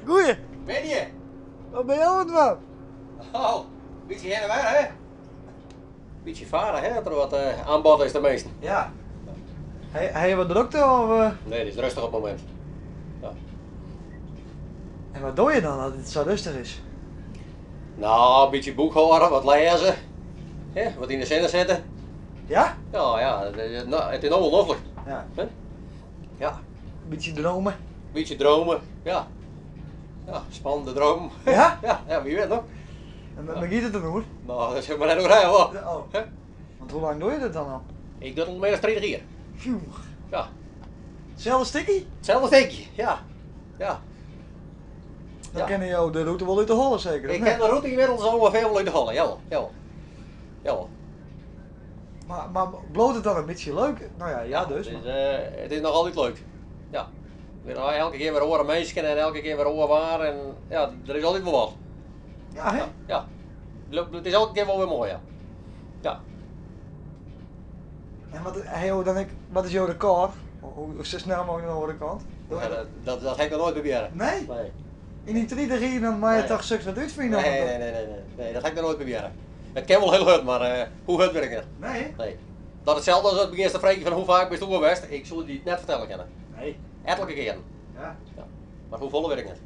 Goeie. Middei. Wat binne jo oan it dwaan? Oh, bytsje hinne en wer, hè? Bytsje fare, hè, dat der wat aanbod is teminsten. Ja. Ha je wat drokte of? Nee, it is rêstich op it momint. Ja. En wat dogge je dan as it sa rêstich is? No, in bytsje boekhâlde, wat lêze, hè, wat yn de sinne sitte. Ja? Ja, ja, it is no wol noflik. Ja. Ja. Bytsje drome? Bytsje drome, ja. Ja, spannende dromen. Ja? Ja, ja, wie wit noch. En wêr giet it dan oer? No, dat sil ik mar net oer ha, hoor. Oh. Want hoe lang dogge je dat dan al? Ik doch it al mear as 30 jier. Pjoe. Ja. Itselde stikje? Itselde stikje, ja. Ja. Dan kinne jo de rûte wol út de holle seker, of Ik net? ken de rûte ynmiddels ûngefear wol út de holle, jawol, jawol. Jawol. Mar bliuwt it dan in bytsje leuk? No ja, ja dus. It is noch altyd leuk, ja. Elke kear wer oare minsken en elke kear wer oar waar en ja, der is altyd wol wat. Ja, hè? Ja. It is elke kear wol wer moai, ja. Ja. En wat, ha jo dan ek, wat is jo rekôr? Hoe snel mooglik nei de oare kant? Ja, dat ha ik noch noait probearre. Nee? Nee. Yn dy 30 jier dan moatte je toch soks wat útfine? Nee, nee, nee, nee, nee, dat ha ik noch noait probearre. It kin wol hiel hurd, mar hoe hurd wit ik net. Nee? Nee. Dat itselde as ast begjinst te freegjen fan hoe faak bist oer west, ik soe dy it net fertelle kinne. Nee. Etlike kearen. Ja. Ja. Mar hoefolle wit ik net.